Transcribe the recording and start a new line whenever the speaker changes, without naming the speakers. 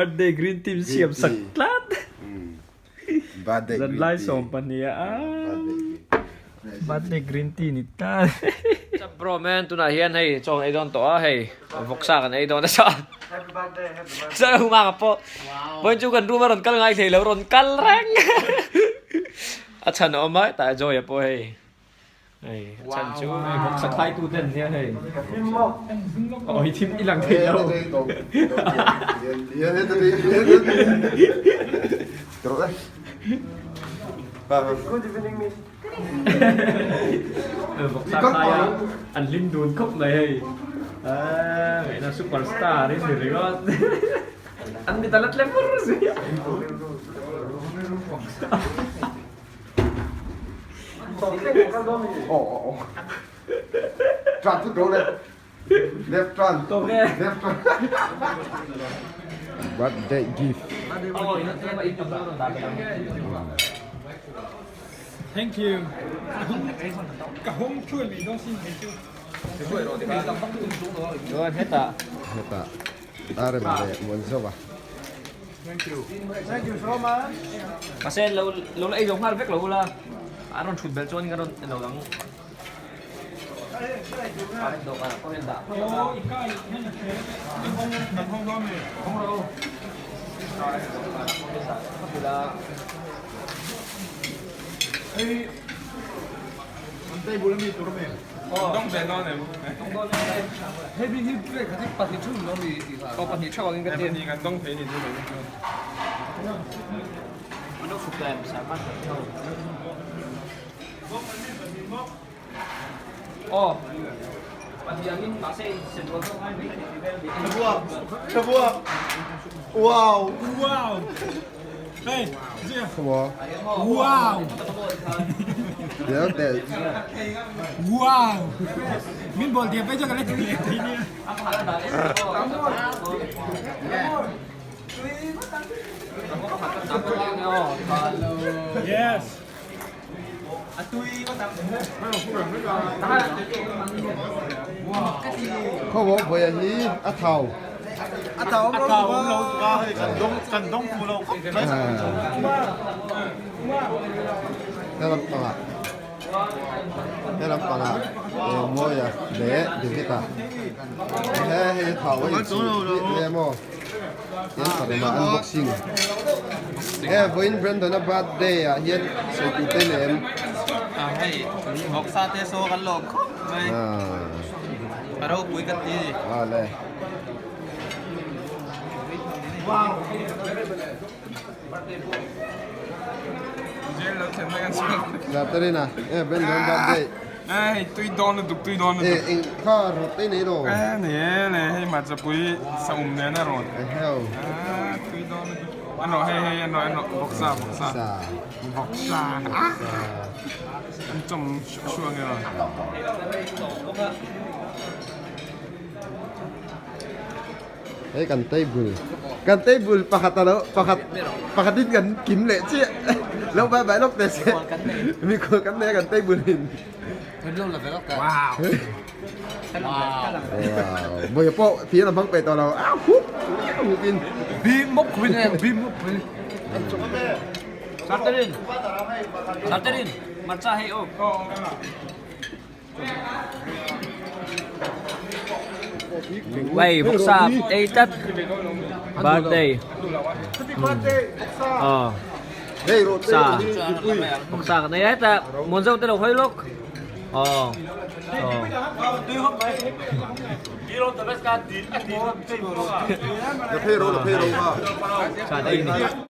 Birthday green tea siam sak tlat. Zanlai 12 a Birthday green tea ni ta. Bro man tunah hian hei chaw kan ei dawn tawh a hei vawksa kan ei dawn a sa. Sa huma ka pawh vawiin chu kan room a rawn kal ngai thei lo rawn kal reng. A chhan a awm a tah Joy-a pawh hei. Hei a chhan chu hei vawksa khai tu ten nia hei. Aw hi thim i lang thei lo. Vawksa khai a an hlim dun khawp mai hei. Ngaihna superstar in ni ringawt. An mit a la tle vur zui a.
Birthday gift.
Thank you. Ka hong chuan mai dawn sin thei chu.
Chuan hetah.
Hetah. A rem leh muan zauh a.
Thank you. Thank you so much.
Mahse lo lo la ei zo nghal vek lo ula a rawn thut belh chuan ka rawn en lo ang. Dawhkanah pawh hian dah phawt a. Dawhkanah pawh hian dah phawt ila.
Wow!
Wow! Hey,
Wow!
Wow!
Diak te.
Wow! Min bol dia pe cho ka le thei thei nia. Yes.
Khaw bawk vawi a hi a thau.
A thau awm lo
Kan dong fu lo khawp mai.
He lampangah he lampangah Mawia leh David-a he hei thau a inchih hle maw tin parema unboxing he vawiin Brandon-a birthday ah hian sawi tur te lem
hei vawksa te saw kan lawm khawp mai a ropui kan ti
a le. Zatarina e Brandon birthday
Ei tui dawn lutuk tui dawn lutuk.
E eng kha rawt te nei lo.
E nei e le hei hmarchapui saum nen a rawt.
Eheu.
Tui dawn lutuk. An rawh hei hei an rawh an rawh vawksa vawksa. Vawksa. An chawm shuah shuah nge rawn.
Hei kan table kan table pakhat a lo pakhat pakhatin kan kim leh chiah lo bai bai lawk teh se mikhual kan nei a kan table in
Wow
wow vawi pawh thir a hmang peih tawh lo a hup hup in
bim mawp khawin e bim mawp khawin
Sarterin Sarterin hmarcha hei aw. Uai vawksa ei tlat birthday aw vawksa vawksa kan ei hetah Muanzo te lo hawi lawk aw aw.